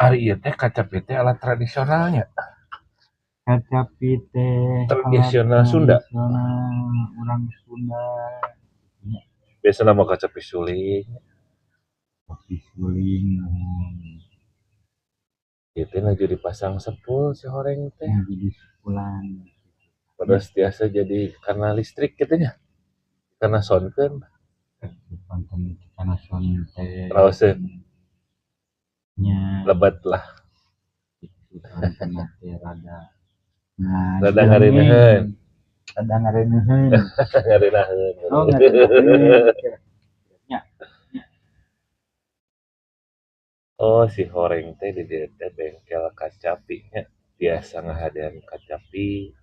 Ari ieu teh kacapi teh alat tradisionalnya. Kacapi teh tradisional Sunda. Tradisional urang Sunda. Biasana mah kacapi suling. Kacapi suling. Ieu teh nuju dipasang sepul si horeng teh. Nuju disepulan. Padahal tiasa jadi karena listrik kitu nya. Karena soundkeun. Konten karena sound teh. Raoseun. Nya. Lebat lah. Konten teh rada. Nah, rada ngareuneuheun. Rada ngareuneuheun. Ngareuneuheun. Oh, ngareuneuheun. Nya. Oh, si horeng teh di dieu teh bengkel kacapi nya. Biasa ngahadean kacapi,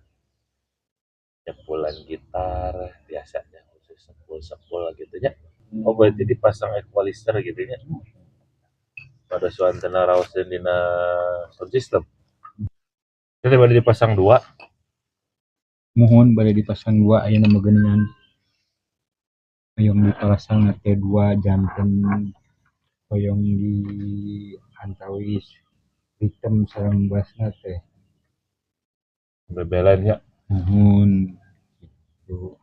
nyepulan gitar, biasanya khusus sepul-sepul gitu nya. Oh, berarti dipasang equalizer gitu nya. Pada suantena raoseun dina sound system. Jadi bade dipasang dua. Muhun bade dipasang dua ayeuna mah geuningan. Hoyong dipasang teh dua janten hoyong di antawis ritme sareng bassna teh. Bebelan nya. Muhun kitu.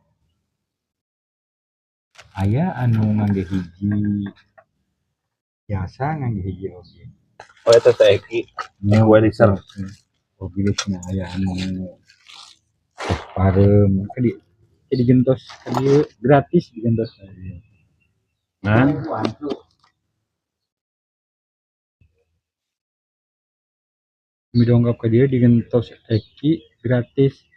Aya anu ngangge hiji. Biasa ngangge hiji oge. Oh, eta teh Eki. Equalizer. Oh, bilisna aya anu pareum ke di digentos ka dieu gratis digentos ka dieu. Nah. Midongkap ka dieu digentos Eki gratis.